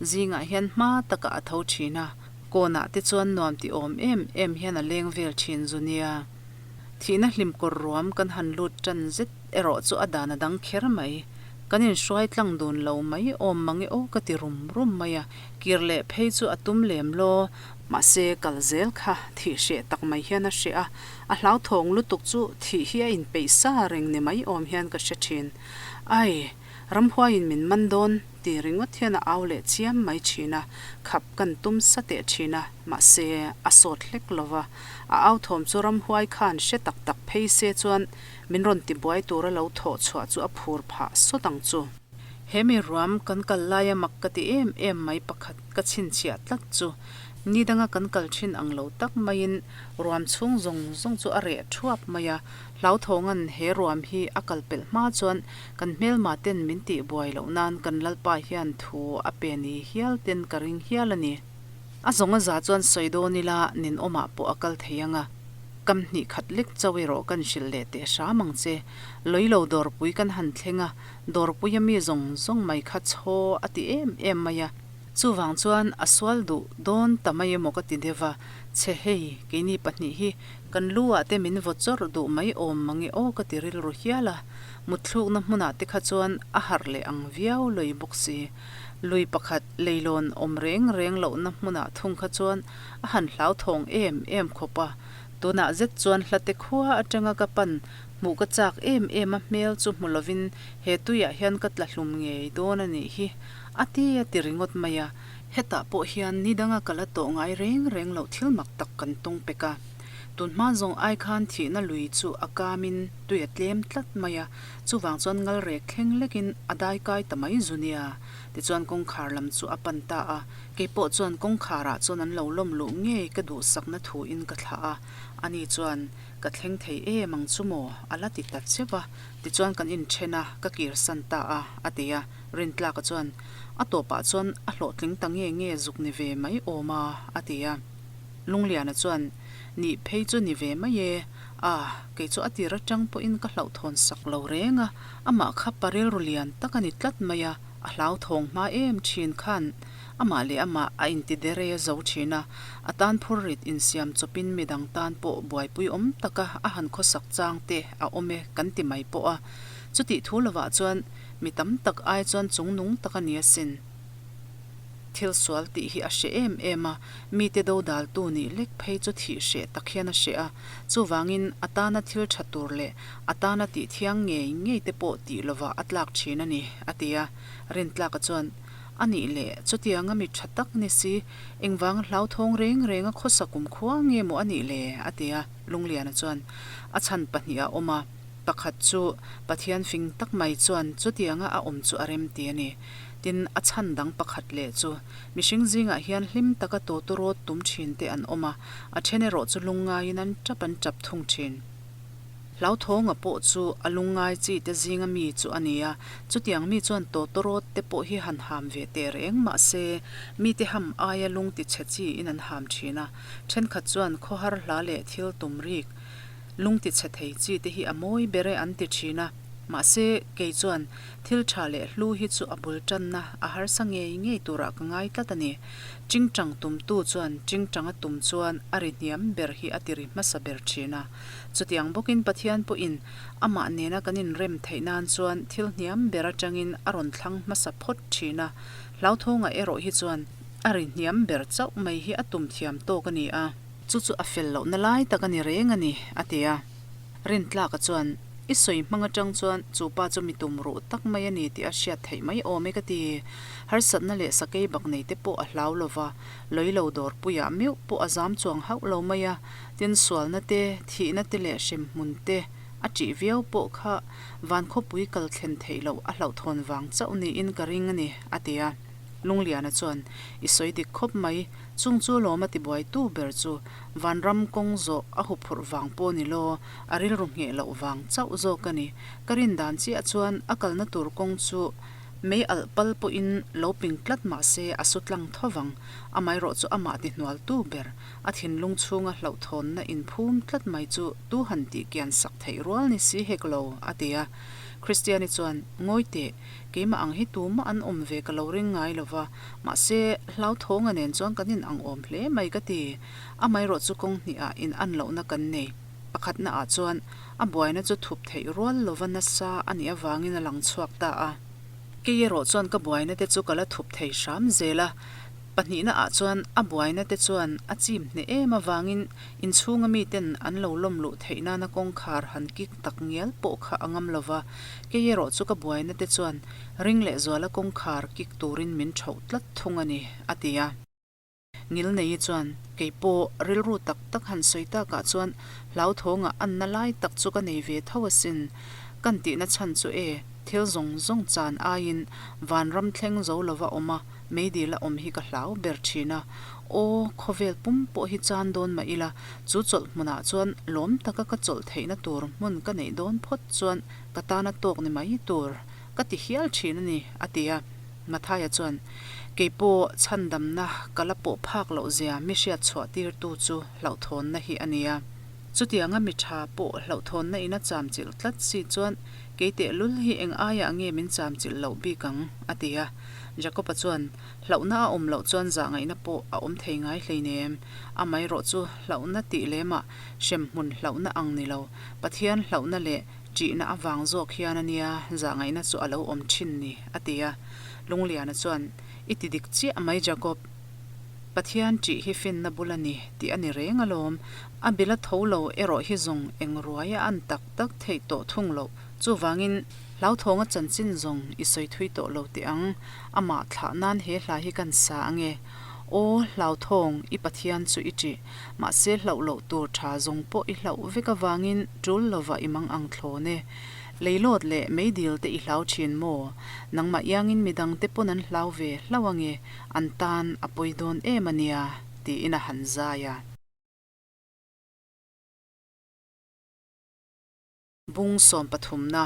zingah hian hma takah a tho thin a, kawnah te chuan nuam ti awm em em hian a leng vel thin zu nia. Thihna hlim kawr ruam kan han lut tan zet erawh chu a dan a dang kher mai. Kan inhruai tlang dun lo mai awm mange aw ka ti rum rum mai a, kir leh phei chu a tum lem law. Mahse kal zel kha thih hreh tak mai hian a hreh a, a hlauthawng lutuk chu thih hi a inpeih sa reng ni mai awm hian ka hre thin. Ai! Ramhuaiin min man dawn ti ringawt hian a au leh chiam mai thin a, khap kan tum sa teh thin a, mahse a sawt hlek lo va. A au thawm chu ramhuai khan hre tak tak phei se chuan min rawn tibuai tura lo thawh chhuah chu a phur phah sawt ang chu. He mi ruam kan kal laia mak ka ti em em mai pakhat ka chhinchhiah tlat chu ni danga kan kal thin ang lo tak maiin ruam chhung zawng zawng chu a reh thuap mai a, Hlauthawng-an he ruam hi a kal pelh hma chuan kan hmelma ten min tih buai loh nan kan Lalpa hian thu a pe ni hial ten ka ring hial a ni. A zawng a za chuan sawi dawn ila ninawmah pawh a kal thei ang a, kam hnih khat lek chauh erawh kan hrilh leh teh hram ang che. Lawilo dawrpui kan han thleng a, dawrpuia mi zawng zawng mai kha chhaw a ti em em mai a. Chuvang chuan a sual duh dawn ta mai emaw ka ti deuh a, chhe hei keini pahnih hi Kan lu ah te min vaw chawrh duh mai awm mange aw ka ti rilru hial a, mutthlukna hmunah te kha chuan a harh leh ang viau lui bawk si. Lui pakhat leilawn awm reng reng lohna hmunah thung kha chuan a han hlauthawng em em khawp a, tunah zet chuan hlate khua atanga ka pan hmuh ka chak em em a hmel chu hmu lovin he tuiah hian ka tla hlum ngei dawn a nih hi a ti a ti ringawt mai a. Hetah pawh hian ni danga ka la tawh ngai reng reng loh thil mak tak kan tawng pek a. Tunhma zawng ai khan thihna lui chu a kamin tui a tlem tlat mai a, chuvang chuan ngal rek thleng lekin a dai kai ta mai zu nia. Tichuan kawngkhar lam chu a pan ta a, keipawh chuan kawngkharah chuan an lo lawm luh ngei ka duhsakna thuin ka thlah a, ani chuan ka thleng thei em ang chu maw a la ti ta cheuh a, tichuan kan inthen a, ka kirsan ta a, a ti a. Rintlaka chuan, A tawpah chuan a hlawhtling ta nge nge zuk ni ve mai awm a, a ti a. Lungliana chuan, Nih phei chu ni ve mai e. A, kei chu a tir atang pawhin ka hlauhthawn sak lo reng a, amah kha pa rilru lian tak a ni tlat mai a, a hlauthawng hma em thin khan amah leh amah a intidere zo thin a, a tan phur rit insiam chawpin midang tan pawh buaipui awm taka a han khawsak chang te a awm e kan ti mai pawh a. Chutih thu lovah chuan Mi tam tak ai chuan chungnung tak a ni asin. Thil sual tih hi a hreh em em a, mite dodaltu nih lek phei chu thih hreh tak hian a hreh a, chuvangin a tana thil tha tur leh a tana tih thiang ngei ngei te pawh tih lovah a tlak thin a ni, a ti a. Rintlaka chuan, A nih leh, chutianga mi tha tak ni si, engvanga hlauthawng reng renga khawsa kumkhua nge maw a nih le? a ti a. Lungliana chuan, A chhan pahnih a awm a. Pakhat chu Pathian fing tak mai chuan chutianga a awm chu a rem ti a ni. Tin, a chhan dang pakhat leh chu mihring zingah hian hlim taka tawtawrawt tum thin te an awm a, a then erawh chu lungngaiin an tap an tap thung thin. Hlauthawng a pawh chu a lungngai chi te zinga mi chu a ni a, chutiang mi chuan tawtawrawt te pawh hi han ham ve teh reng mah se mite ham aia lung ti chhe chi in an ham thin a, thenkhat chuan khawhar hla leh thil tum rik Lung ti chhe thei chi te hi a mawi ber e an ti thin a. Mahse, kei chuan thil tha leh hlu hi chu a bul tanna a harsa ngei ngei turah ka ngai tlat a ni. Chingchang tumtu chuan chingchang a tum chuan a ri hniam ber hi a ti ri hmasa ber thin a. Chutiang bawkin Pathian pawhin amah nena kan inrem theih nan chuan thil hniam ber atangin a rawn thlang hmasa phawt thin a. Hlauthawngah erawh hi chuan a ri hniam ber chauh mai hi a tum thiam tawk a ni a. Chu chu a fel lohna lai tak a ni reng a ni, a ti a. Rintlaka chuan, I sawi hmang atang chuan chu pa chu mi tum ruh tak mai a ni tih a hriat theih mai awm e ka ti. Harsatna leh sakei bak nei te pawh a hlau lo va, lawilo dawrpuiah meuh pawh a zam chuang hauh lo mai a, tin sualna te, thihna te leh hremhmun te a ṭih viau pawh kha van khawpui kal thlen theih loh a hlauhthawn vang chauh niin ka ring a ni, a ti a. Lungliana chuan, I sawi dik khawp mai, chung chu lawm a tibuaitu ber chu Vanram kawng zawh a huphurh vang pawh ni law, a rilru ngheh loh vang chauh zawk a ni. Ka rin dan chiah chuan a kalna tur kawng chu mei alh pal pawhin lo ping tlat mah se a su tlang tho vang. Amaherawh chu amah ti hnualtu ber, a thinlung chhunga hlauhthawnna inphum tlat mai chu tu han tih kian sak theih rual ni si hek lo, a ti a. Kristiani chuan, Ngawi teh, keimah ang hi tumah an awm ve ka lo ring ngai lo va, Mahse, hlauthawnga nen chuan kan in ang awm hle mai ka ti. Amaherawh chu kawng hnihah in an lohna kan nei. Pakhatna ah chuan a buaina chu thup theih rual lova nasa a nih avangin a lang chhuak ta a. Kei erawh chuan ka buaina te chu ka la thup thei hram zel a. Pahnihna ah chuan a buaina te chuan a chim hneh em avangin inchhunga miten an lo lawm luh theih nana kawngkhar han kik tak ngial pawh kha a ngam lova. Kei erawh chu ka buaina te chuan Ring lehzuala kawngkhar kik turin min ṭhoh tlat thung a ni, a ti a. Ngilneii chuan, Kei pawh rilru tak tak han sawi takah chuan hlauthawngah anna lai tak chu ka nei ve tho asin. Kan tihna chhan chu e, thil zawng zawng chan aiin vanram thleng zo lova awm a, meidil a awm hi ka hlau ber thin a. Aw, khawvel pum pawh hi chan dawn mah ila, chu chawlh hmunah chuan lawm taka ka chawlh theihna tur hmun ka neih dawn phawt chuan ka tana tawk ni mai tur. Ka ti hial thin a ni, a ti a. Mathaia chuan, Kei pawh chhandamna ka la pawh phak loh zia mi hriat chhuah tirtu chu hlauhthawnna hi a nia. Chutianga mi tha pawh hlauhthawnna in a chamchilh tlat si chuan kei tehlul hi eng aiah nge min chamchilh loh bik ang? a ti a. Jakoba chuan, Hlauhna a awm loh chuan zahngaihna pawh a awm thei ngai hleinem. Amaherawh chu hlauhna tih lemah hremhmun hlauhna ang ni lo, Pathian hlauhna leh Ṭihna avang zawk hian a nia zahngaihna chu a lo awm ṭhin ni, a ti a. Lungliana chuan, I ti dik chiah mai Jacob. Pathian ṭih hi finna bul a ni tih a ni reng alawm. A bila tho lo erawh hi zawng eng ruai a an tak tak theih tawh thung loh. Chuvangin, hlauthawng a chanchin zawng i sawi thui tawh lo teh ang. Amah thlah nan he hla hi kan sa ange. Aw, hlauthawng, i Pathian chu i ṭih. Mahse hlauh loh tur tha zawng pawh i hlauh vek avangin tul lovah i mang ang thlawn e. Leilawt leh meidil te i hlau thin maw? Nangmah iangin midang te pawn an hlau ve hlauh ange, an tan a pawi dawn em a nia, tiin a han zai a. Bung sawm pathumna.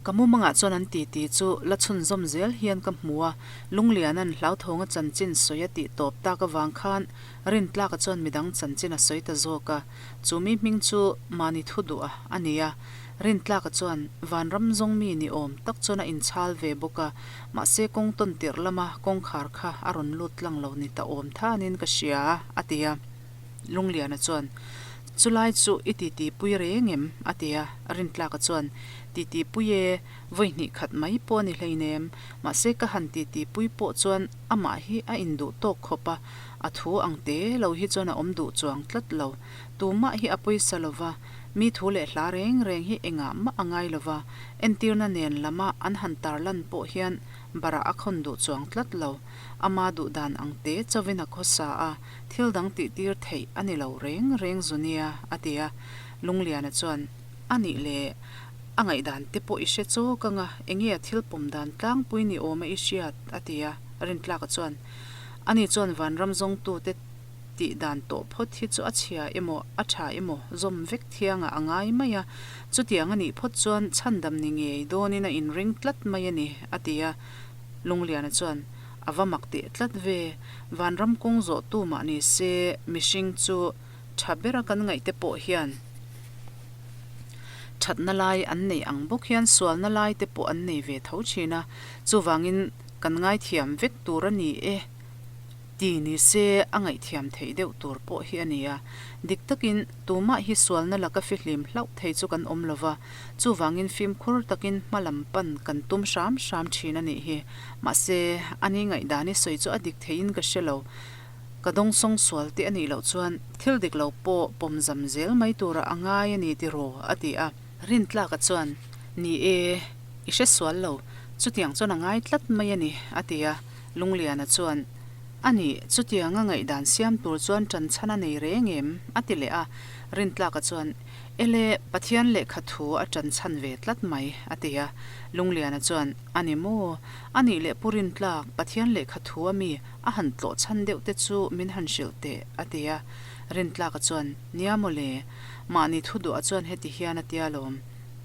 Ka mumangah chuan an titi chu la chhunzawm zel hian ka hmu a, Lungliana'n hlauthawnga chanchin sawi a tih tawp tak avang khan Rintlaka chuan midang chanchin a sawi ta zawk a, chu mi hming chu mahni thu duh a a ni a. Rintlaka chuan vanram zawng mi ni awm tak chuan a inchhal ve bawk a, mahse kawng tawn tirh lama kawngkhar kha a rawn lut tlang lo ni ta awm thanin ka hria a ti a. Lungliana chuan, Chulai chu i titi pui reng em? a ti a. Rintlaka chuan, Titi pui e, vawi hnih khat mai pawh a ni hleinem. Mahse ka han titi pui pawh chuan amah hi a induh tawk khawp a, a thu ang te lo hi chuan a awm duh chuang tlat lo. Tumah hi a pawisa lo va, mi thu leh hla reng reng hi engah mah a ngai lo va, entirna nen lama an han tarlan pawh hian barah a khawn duh chuang tlat lo. Ama duh dan ang te chauhin a khawsa a. Thil dang tih tir theih a ni lo reng reng zu nia, a ti a. Lungliana chuan, A nih le, a ngaihdan te pawh i hre chawk ang a, enge a thil pawm dan tlangpui ni awm a i hriat? a ti a. Rintlaka chuan, Ani chuan vanram zawngtute tih dan tawh phawt hi chu a chhia emaw a tha emaw zawm vek thiangah a ngai mai a, chutiang a nih phawt chuan chhandam ni ngei dawnin a inring tlat mai a ni, a ti a. Lungliana chuan, A va mak teh tlat ve. Vanram kawng zawh tu mah ni se mihring chu tha bera kan ngaih te pawh hian. Thatna lai an nei ang bawk hian sualna lai te pawh an nei ve tho thin a, chuvangin kan ngaithiam vek tur a ni e ti ni se a ngaihthiam theih deuh tur pawh hi a ni a. Dik takin tumah hi sualna laka fihlim hlauh thei chu kan awm lo va, chuvangin fimkhur takin hma lam pan kan tum hram hram thin a nih hi. Mahse, ani ngaihdan i sawi chu a dik theiin ka hre lo. Ka dawngsawng sual tih a nih loh chuan thil dik lo pawh pawm zam zel mai tura a ngai a ni tiraw? a ti a. Rintlaka chuan, Ni e, i hre sual lo, chutiang chuan a ngai tlat mai a ni, a ti a. Lungliana chuan, A nih, chutianga ngaihdan siam tur chuan ṭanchhan a nei reng em? a ti leh a. Rintlaka chuan, Ele, Pathian lehkha thu a ṭanchhan ve tlat mai, a ti a. Lungliana chuan, A ni maw? A nih leh Pu Rintlak, Pathian lehkha thu a mi a han tlawh chhan deuh te chu min han hrilh teh, a ti a. Rintlaka chuan, Nia maw le, mahni thu duah chuan heti hian a tia lawm.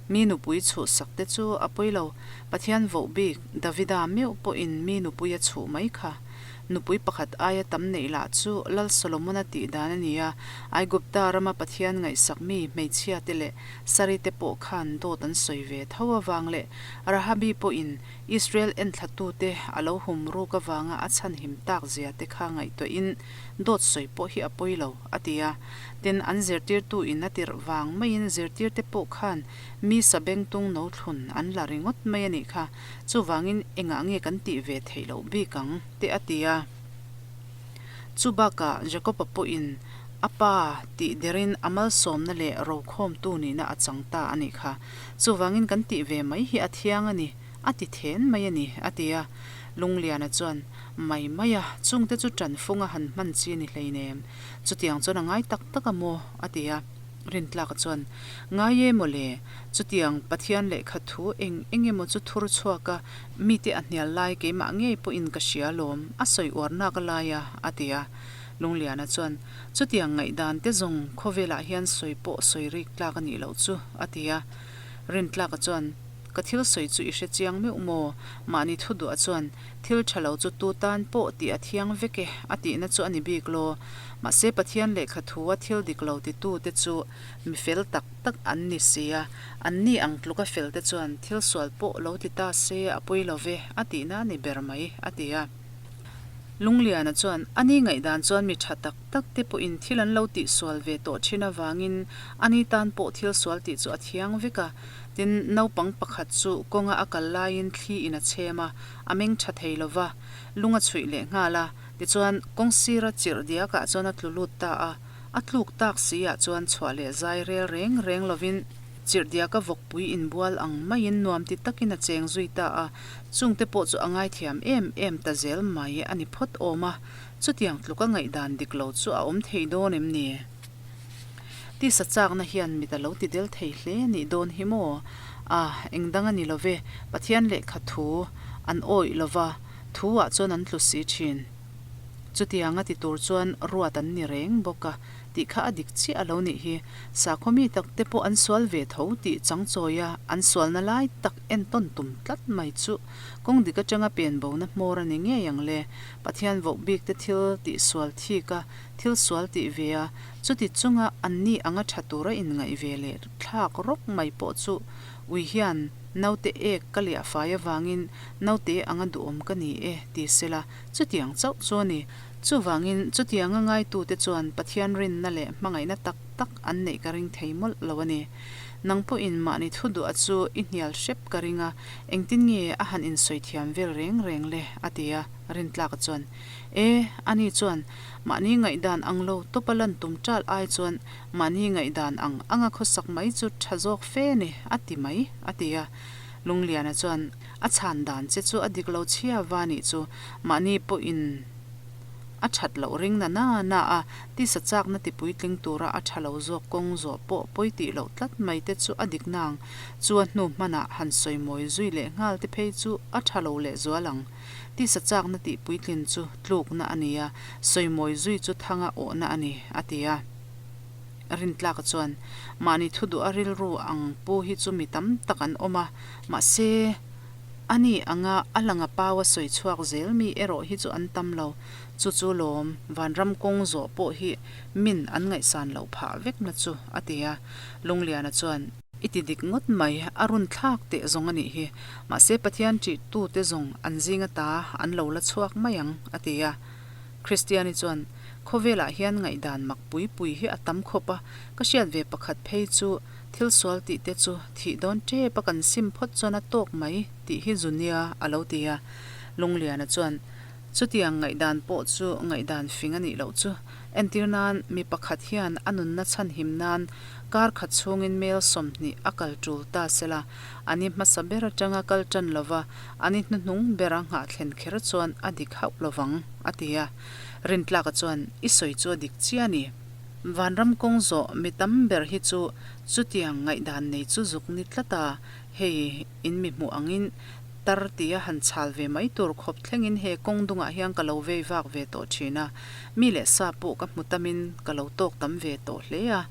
Mi nupui chhuh sak te chu a pawi lo, Pathian voh bik Davida meuh pawhin mi nupui a chhuh mai kha. Nupui pakhat aia tam neih lah chu Lal Solomona tih dan a ni a, Aigupta rama Pathian ngaihsak mi hmeichhia te leh Sari te pawh khan dawt an sawi ve tho avang leh Rahabi pawhin Israel enthlatute a lo hum ruk avanga a chhanhim tak zia te kha ngaihtuahin dawt sawi pawh hi a pawi lo, a ti a. Tin, an zirtirtu in a tirh vang maiin zirtirte pawh khan mi sabengtung no thlun an la ringawt mai a nih kha, chuvangin engah nge kan tih ve theih loh bik ang? te a ti a. Chu bakah Jakob-a pawhin a pa tih derin a malsawmna leh rokhawmtu nihna a chang ta a nih kha. Chuvangin kan tih ve mai hi a thiang a ni, a ti then mai a ni, a ti a. Lungliana chuan, Mai mai a, chungte chu ṭanfung a han hman chi a ni hleinem. Chutiang chuan a ngai tak tak a maw? a ti a. Rintlaka chuan, Ngai e maw le, chutiang Pathian lehkha thu eng eng emaw chu thur chhuak a, mite a hnial lai keimah ngei pawhin ka hria alawm, a sawi uar nak a lai a, a ti a. Lungliana chuan, Chutiang ngaihdan te zawng khawvelah hian sawi pawh sawi rik tlak a nih loh chu, a ti a. Rintlaka chuan, Ka thil sawi chu i hre chiang meuh maw? Mahni thu duah chuan, Thil tha lo chu tu tan pawh tih a thiang vek e, a tihna chu a ni bik law. Mahse Pathian lehkha thua thil dik lo titu te chu mi fel tak tak an ni si a, anni ang tluka fel te chuan thil sual pawh lo ti ta se a pawi lo ve, a tihna a ni ber mai, a ti a. Lungliana chuan ani ngaihdan chuan mi tha tak tak te pawhin thil an lo tihsual ve tawh thin avangin ani tan pawh thil sual tih chu a thiang vek a. Tin, naupang pakhat chu kawnga a kal laiin thli in a chhem a, a meng tha thei lo va, lung a chhuih leh nghal a. Tichuan, kawng sira chirh diakah chuan a tlu lut ta a, a tluk tak si ah chuan chhuah leh zai rel reng reng lovin chirh diaka vawkpui inbual ang maiin nuam ti takin a cheng zui ta a, chungte pawh chu a ngaithiam em em ta zel mai a ni phawt awm a, chutiang tluka ngaihdan dik lo chu a awm thei dawn em ni? Tisa chakna hian mit a lo ti del thei hle nih dawn hi maw? A, eng dang a ni lo ve, Pathian lehkha thu an awih lo va, thu ah chuan an tlu si thin. Chutianga ti tur chuan ruat an ni reng bawk a, tih kha a dik chiah a lo nih hi. Sakhaw mi tak te pawh an sual ve tho tih changchawia an sualna lai tak entawn tum tlat mai chu kawng dik atanga pen bona hmawr a ni ngei ang le. Pathian voh bik te thil tih sual thik a, thil sual tih ve a, chuti chunga anni anga tha tura inngaih ve leh thlak rawk mai pawh chu ui hian naute ek ka liah fai avangin naute anga duhawm ka ni e ti sela chutiang chauh chu a ni. Chuvangin chutianga ngaitute chuan Pathian rinna leh hmangaihna tak tak an neih ka ring thei mawlh lo a ni. Nang pawhin mahni thu duah chu i hnial hrep ka ring a, engtin nge a han insawi thiam vel reng reng le? a ti a, Rintlaka chuan, E, ani chuan mahni ngaihdan ang lo tawpa lan tum ṭal ai chuan mahni ngaihdan ang anga khawsak mai chu ṭha zawk fe ni, a ti mai, a ti a. Lungliana chuan a chhan dan che chu a dik lo chhia va nih chu mahni pawhin a ṭhat loh ring na na na a, tisa chakna ti puitling tura a ṭha lo zawk kawng zawh pawh pawi tih loh tlat mai te chu a dik nang, chu a hnu hmanah han sawi mawi zui leh nghal te phei chu a ṭha lo lehzual ang. Tisa chakna tih puitlin chu tlukna a ni a, sawimawi zui chu thanga awhna a ni, a ti a. Rintlaka chuan, Mahni thu duh a rilru ang pu hi chu mi tam tak an awm a, mahse, ani anga a langa paua sawi chhuak zel mi erawh hi chu an tam lo. Chu chu lawm, vanram kawng zawh pawh hi min an ngaihsan loh phah vekna chu, a ti a. Lungliana chuan. I ti dik ngawt mai, a run thlak teh zawng a nih hi. Mahse Pathian ṭih tute zawng an zing ata an lo la chhuak mai ang, a ti a. Kristiani chuan, Khawvelah hian ngaihdan mak pui pui hi a tam khawp a, ka hriat ve pakhat phei chu thil sual tih te chu thih dawn ṭep a kan sim phawt chuan a tawk mai tih hi zu nia, a lo ti a. Lungliana chuan, Chutiang ngaihdan pawh chu ngaihdan fing a nih loh chu. Entir nan, mi pakhat hian a nunna chhanhim nan kar khat chhungin mel 20 a kal tul ta sela, a ni hmasa ber atanga kal tan lova a ni hnuhnung bera nghah thlen kher chuan a dik hauh lovang, a ti a. Rintlaka chuan, I sawi chu a dik chiah a ni. Vanram kawng zawh mi tam ber hi chu chutiang ngaihdan nei chu zuk ni tlat a, hei in mi hmuh angin Tar tia han chhal ve mai tur khawp thlengin he kawng dungah hian ka lo vei vak ve tawh thin a, mi leh sa pawh ka hmu tamin ka lo tawk tam ve tawh hle a.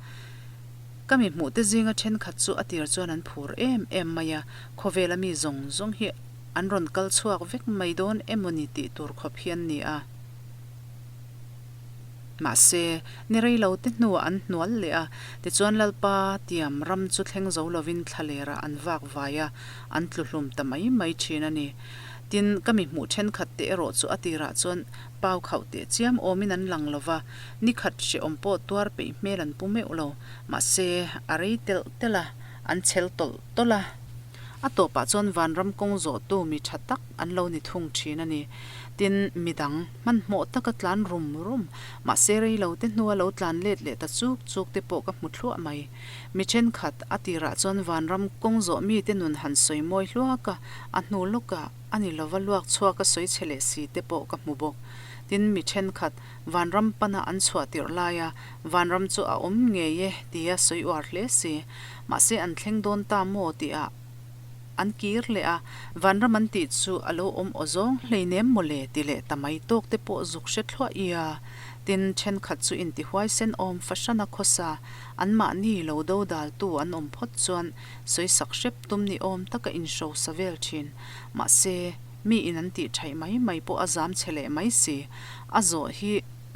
Ka mi hmuh te zinga thenkhat chu a tir chuan an phur em em mai a, khawvela mi zawng zawng hi an rawn kal chhuak vek mai dawn emawni tih tur khawp hi an ni a. Mahse, ni rei lo te hnuah an hnual leh a, tichuan Lalpa tiam ram chu thleng zo lovin thlalerah an vak vai a, an tlu hlum ta mai mai thin a ni. Tin, ka mi hmuh thenkhat te erawh chu a tirah chuan pau khauh teh chiam awmin an lang lo va, ni khat hrehawm pawh tuar peih hmel an pu meuh lo. Mahse, a rei telh telh a, an chhel tawlh tawlh a. A tawpah chuan vanram kawng zawhtu mi tha tak an lo ni thung thin a ni. Tin, midang, hmanhmawh taka tlan rum rum, mahse rei lo te hnua lo tlan let leh ta chuk chuk te pawh ka hmu thluah mai. Mi thenkhat, a tirah chuan vanram kawng zawh mite nun han sawi mawi hluak a, a hnu lawkah a ni lova luak chhuak a sawi chhe leh si te pawh ka hmu bawk. Tin, mi thenkhat, vanram pana an chhuah tirh laia vanram chu a awm ngei e tia sawi uar hle si. Mahse an thleng dawn ta maw tihah an kir leh a, vanram an tih chu a lo awm aw zawng hleinem maw le ti leh ta mai tawk te pawh zuk hre thluah ia. Tin, thenkhat chu intihuaisen awm fahran a khawsa, anmahni lo do daltu an awm phawt chuan sawisak hrep tum ni awm taka inhrosa vel thin. Mahse, mi in an tih thaih mai mai pawh a zam chhe leh mai si. A zawh hi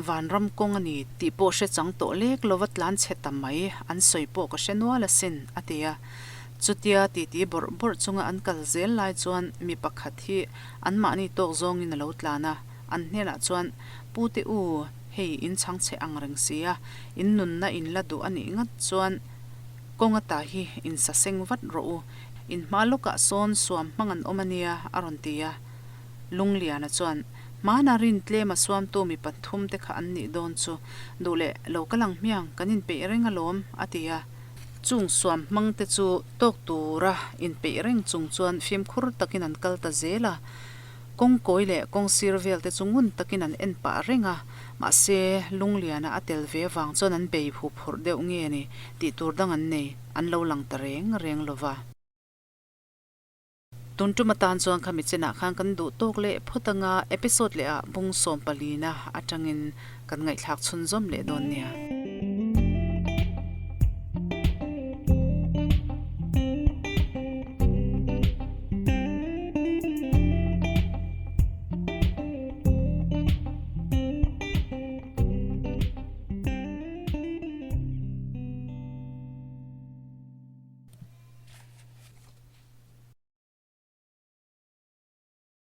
vanram kawng a ni tih pawh hre chang tawh lek lova tlan chhe ta mai an sawi pawh ka hre nual asin, a ti a. Chutia titi bawrh bawrh chunga an kal zel lai chuan mi pakhat hi anmahni tawk zawngin a lo tlan a, an hnenah chuan, Pu te u, hei in chhang chhe ang reng si a, in nunna in la duh a nih ngat chuan kawng ata hi in sa seng vat rawh u, in hma lawkah sawn suam hmang an awm a nia, a rawn ti a. Lungliana chuan, Hmana rin tlema suamtu mi pathum te kha an nih dawn chu, duh leh lo kal ang hmiang, kan inpeih reng alawm, a ti a. Chung suam hmang te chu tawk tura inpeih reng chung chuan fimkhur takin an kal ta zel a. Kawngkawi leh kawngsir vel te chu ngun takin an en pah reng a, mahse Lungliana a tel ve avang chuan an bei huphurh deuh nge ni tih tur dang an nei, an lo lang ta reng reng lo va. Tun tum atan chuan khami chenah khan kan duh tawk leh phawt anga episode leh ah bung sawm palina atangin kan ngaihthlak chhunzawm leh dawn nia.